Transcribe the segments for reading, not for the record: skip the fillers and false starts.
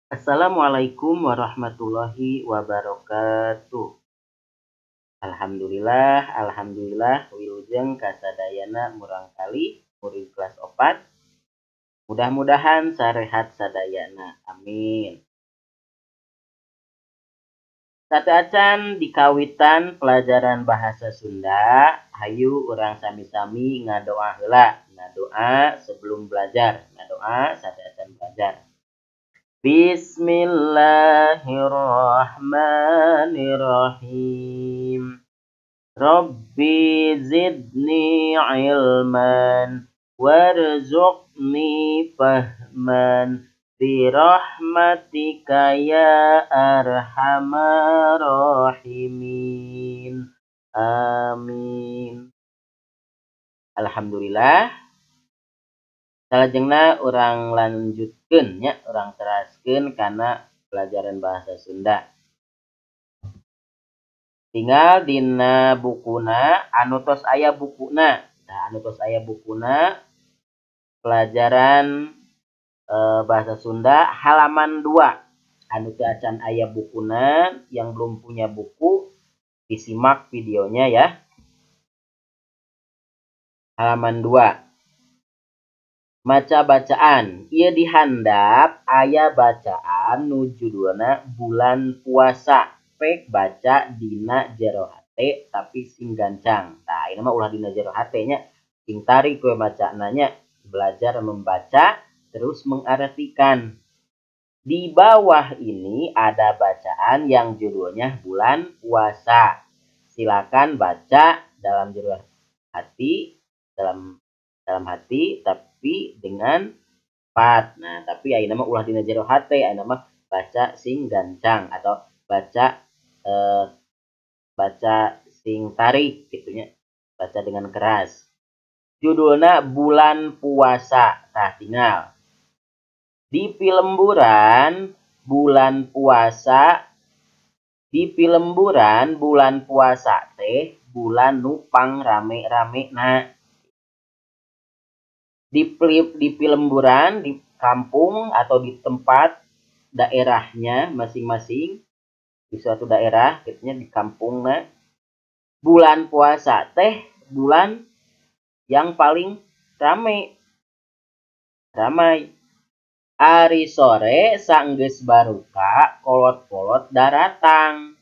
Assalamualaikum warahmatullahi wabarakatuh. Alhamdulillah, alhamdulillah, wilujeng kasadayana murangkalih murid kelas 4. Mudah-mudahan sarehat sadayana. Amin. Sateuacan dikawitan pelajaran bahasa Sunda, hayu urang sami-sami ngadoa heula, ngadoa sebelum belajar, ngadoa sateuacan belajar. Bismillahirrahmanirrahim. Rabbi zidni ilman warzuqni fahman birahmatika ya arhamar rahimin. Amin. Alhamdulillah. Salajengna urang lanjutkeun nya, urang teraskeun kana pelajaran bahasa Sunda. Tinggal dina bukuna anu tos aya bukuna. Nah, anu tos aya bukuna pelajaran bahasa Sunda halaman 2. Anu teu acan aya bukuna, yang belum punya buku disimak videonya ya. Halaman 2. Maca bacaan, ieu dihandap aya bacaan nu judulna bulan puasa. Pek baca dina jero hate tapi sing gancang. Tah, ieu mah ulah dina jero hate nya, sing tarik we macana nya, belajar membaca terus mengartikan. Di bawah ini ada bacaan yang judulnya bulan puasa. Silakan baca dalam jero hati, dalam hati tapi dengan cepat. Nah, tapi ayeuna mah ulah dina jero hate, ayeuna mah baca sing gancang atau baca baca sing tarik gitu nya, baca dengan keras. Judulna bulan puasa. Tah, tinggal di pilemburan bulan puasa, di pilemburan bulan puasa teh bulan nu pangrame-ramena. Di pilemburan, di kampung atau di tempat daerahnya masing-masing, di suatu daerah, katanya di kampungnya, bulan puasa teh bulan yang paling rame, ramai. Ari sore sanggeus baruka kolot-kolot daratang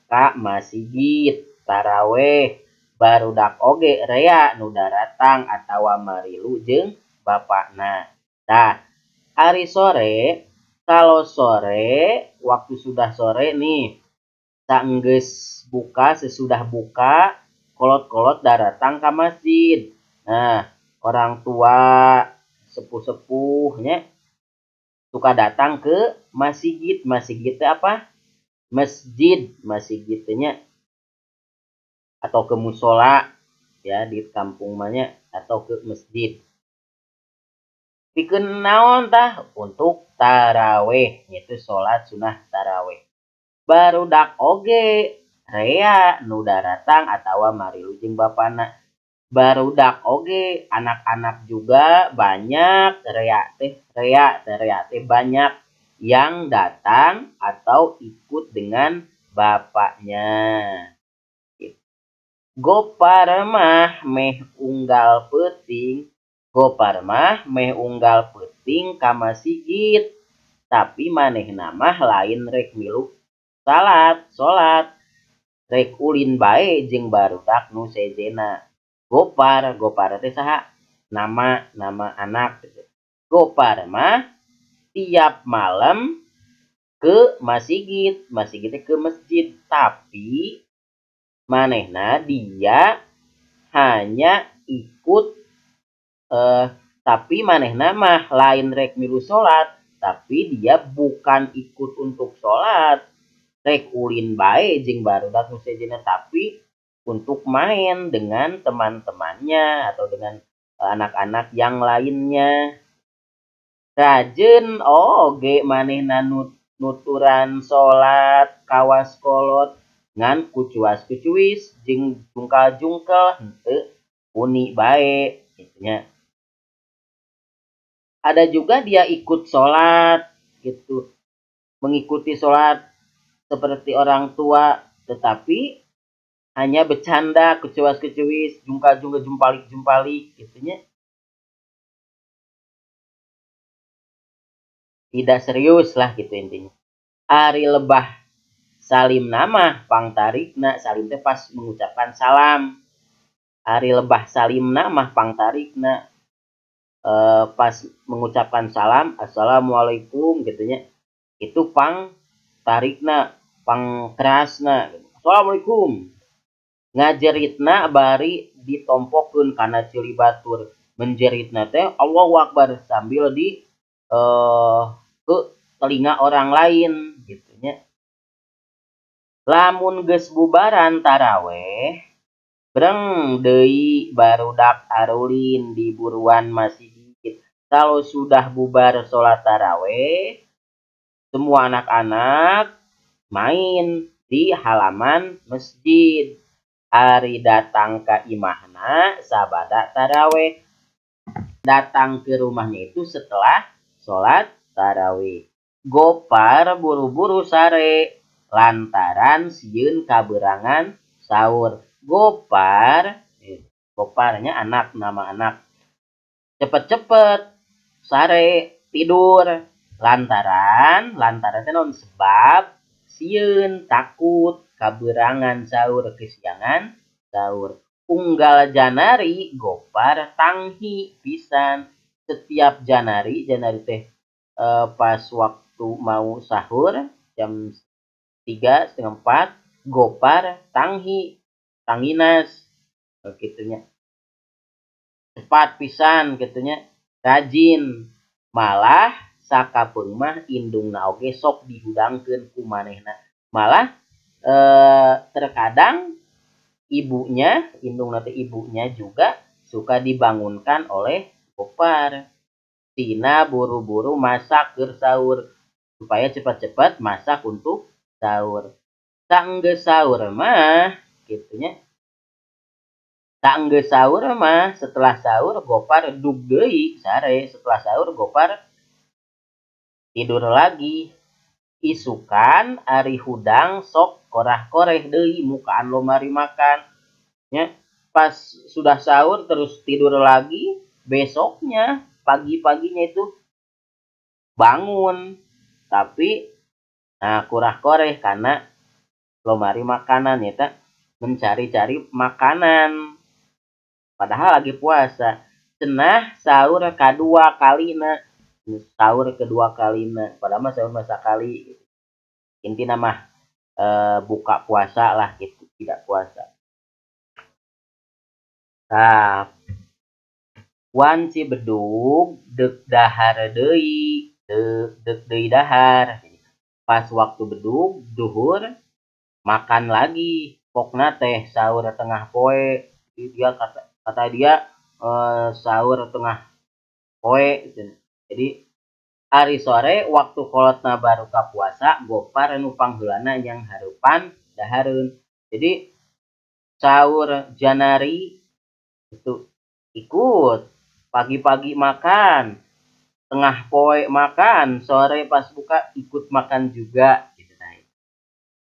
ka masjid taraweh, barudak oge rea nu daratang atawa marilu jeung bapakna. Tah, ari sore, kalau sore, waktu sudah sore nih, sanggeus buka, sesudah buka, kolot-kolot daratang ka masjid. Nah, orang tua sepuh-sepuhnya suka datang ke masjid. Masjid teh apa? Masjid, masjid teh nya, atau ke musola ya di kampung mah, atau ke masjid. Pikeun naon tah? Untuk taraweh, yaitu salat sunah taraweh. Barudak oge rea nu daratang atawa marilu jeung bapana. Barudak oge anak-anak juga banyak rea teh, rea teh, rea teh banyak yang datang atau ikut dengan bapaknya. Gopar mah meh unggal peuting, gopar mah meh unggal peuting ka masjid, tapi manehna mah lain rek milu salat, salat rek ulin bae jeung barudak nu sejena. Gopar, gopar teh saha? Nama, nama anak. Gopar mah tiap malam ke masjid, masjid teh ke masjid, tapi manehna dia hanya ikut, tapi manehna mah lain rek milu salat, tapi dia bukan ikut untuk salat, rek ulin bae jeung barudak nu sejenna, tapi untuk main dengan teman-temannya atau dengan anak-anak yang lainnya. Rajeun oge manehna nuturan salat kawas kolot ngan kucuas kucuis jeung jungkal-jungkel henteu uni bae gitu nya. Ada juga dia ikut salat gitu. Mengikuti sholat seperti orang tua, tetapi hanya bercanda, kecuas-kecuis, jungka-jungka, jumpalik-jumpalik gitu nya. Tidak serius lah gitu intinya. Ari lebah salim nama pangtarikna, salim teh pas mengucapkan salam. Ari lebah salim nama pangtarikna, pas mengucapkan salam assalamualaikum gitu nya, itu pang tarikna, pang kerasna, assalamualaikum. Ngajeritna bari ditompokeun kana ceuli batur. Menjeritna teh Allahu Akbar sambil di ke telinga orang lain gitu nya. Lamun geus bubaran taraweh breng deui barudak arulin di buruan masjid. Kalau sudah bubar sholat taraweh, semua anak-anak main di halaman masjid. Ari datang ke imahna sabada taraweh. Datang ke rumahnya itu setelah sholat tarawih. Gopar buru-buru sare lantaran sieun kaberangan sahur. Gopar, goparnya anak, nama anak. Cepet-cepet sare tidur lantaran, lantaran teh naon, sebab sieun takut kaberangan sahur, kesiangan sahur. Unggal janari gopar tanghi pisan. Setiap janari, janari teh pas waktu mau sahur jam 3, setengah 4, gopar tanghi, tanginas gitunya. Cepat pisan gitunya, rajin. Malah sakapeung mah indungna oge sok dihudangkeun ku manehna. Malah terkadang ibunya, indungna teh ibunya juga suka dibangunkan oleh Gopar. Tina buru-buru masak keur sahur supaya cepat-cepat masak untuk sahur. Sanggeus sahur mah gitunya. Sanggeus sahur mah setelah sahur Gopar dug deui sare. Setelah sahur Gopar tidur lagi. Isukan ari hudang sok korah-koreh deui mukaan lomari makan nya. Pas sudah sahur terus tidur lagi, besoknya pagi-paginya itu bangun tapi nah kurah-koreh karena lomari makanan ya, tak mencari-cari makanan padahal lagi puasa. Cenah sahur kedua kalina, sahur kedua kalina, padahal mah sahur masa kali. Intina mah buka puasa lah gitu, tidak puasa. Nah, wanci bedug deuk dahar deui, deuk deui dahar. Pas waktu bedug duhur makan lagi, pokna teh sahur tengah poe. Dia kata dia sahur tengah poe gitu. Jadi hari sore waktu kolotna baru ka puasa, Gopar nu pangheulana yang harupan dahareun. Jadi sahur janari itu ikut, pagi-pagi makan, tengah poe makan, sore pas buka ikut makan juga gitu.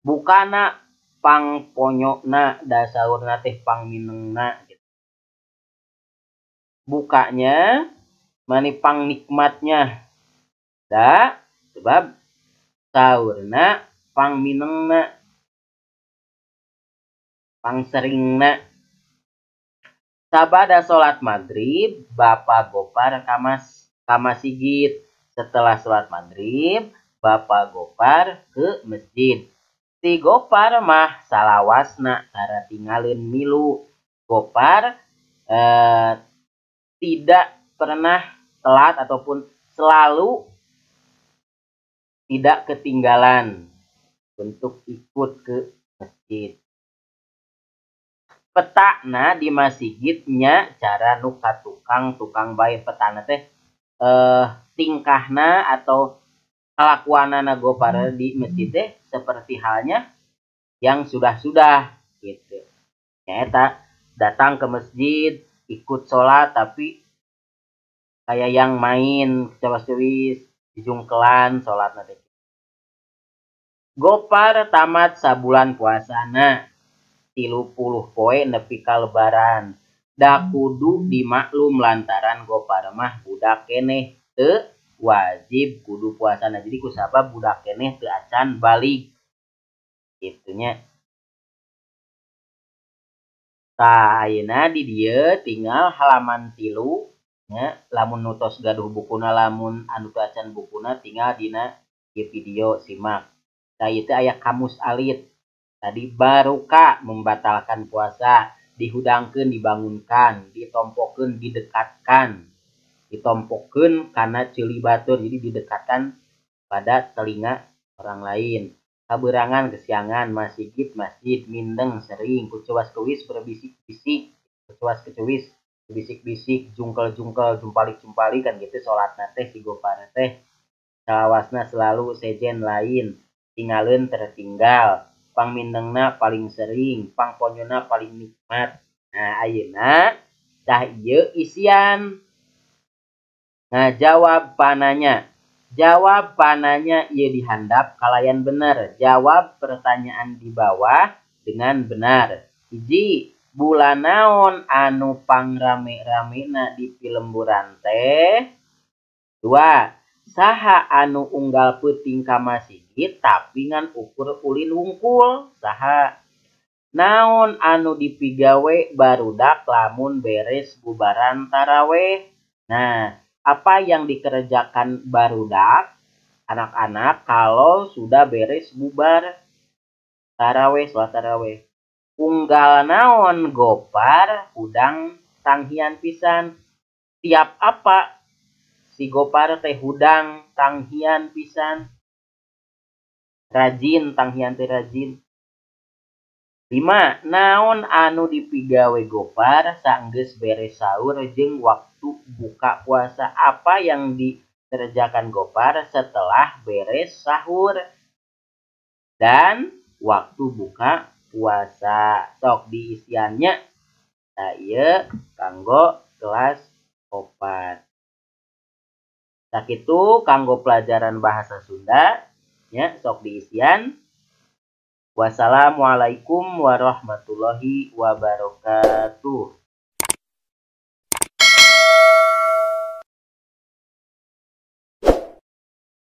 Bukana pang ponyokna, da sahurna teh pang minengna gitu. Bukanya mani pang nikmatnya, da sebab sahurna pang minengna, pang seringna. Sabada sholat maghrib, Bapak Gopar kamasigit. Setelah sholat maghrib, Bapak Gopar ke masjid. Si Gopar mah salawasna tara tinggalin milu. Gopar tidak pernah telat ataupun selalu tidak ketinggalan untuk ikut ke masjid. Petakna di masjidnya cara nu ka tukang bae. Petana teh tingkahna atau kelakuanana Gopar di masjid teh seperti halnya yang sudah-sudah gitu. Nyaeta datang ke masjid ikut sholat tapi kayak yang main coba-cewis dijungkelan sholat nanti. Gopar tamat sabulan puasana 30 poe nepi ka lebaran. Da kudu dimaklum lantaran Gopar mah budak keneh teu wajib kudu puasana. Jadi kusabab budak keneh teu acan balik. Kitu nya. Tah ayeuna di dieu tinggal halaman 3 nya, lamun nu tos gaduh bukuna, lamun anu teu acan bukuna tinggal dina ieu video simak. Tah ieu teh aya kamus alit. Tadi baruka membatalkan puasa, dihudangkeun dibangunkan, ditompokeun didekatkan, ditompokeun kana ceuli batur, jadi didekatkan pada telinga orang lain. Kaberangan kesiangan, masigit masjid, mindeng sering, kucuas kuis berbisik-bisik, kucuas kecuis berbisik-bisik, jungkel-jungkel, jumpalik-jumpalik kan gitu salatna teh si Gopar teh. Salawasna selalu sejen lain, tinggalin tertinggal, pangmindengna paling sering, pangponyona paling nikmat. Nah ayeuna tah ieu isian. Nah jawab pananya. Jawab pananya ieu dihandap kalayan bener. Jawab pertanyaan di bawah dengan benar. Hiji, bulan naon anu pangrame-ramena di pilemburan teh? 2, saha anu unggal peuting ka masigit tapi ngan ukur ulin wungkul? Saha? Naon anu dipigawe barudak lamun beres bubaran taraweh? Nah, apa yang dikerjakan barudak anak-anak kalau sudah beres bubar taraweh, sholat taraweh? Unggal naon Gopar hudang tanghian pisan. Tiap apa si Gopar teh hudang tanghian pisan? Rajin, tanghian teh rajin. 5, naon anu dipigawe Gopar sanggeus beres sahur jeung waktu buka puasa? Apa yang dikerjakan Gopar setelah beres sahur dan waktu buka puasa? Sok diisiannya. Nah ieu kanggo kelas 4. Sakitu kanggo pelajaran bahasa Sunda nya, sok diisian. Wassalamualaikum warahmatullahi wabarakatuh.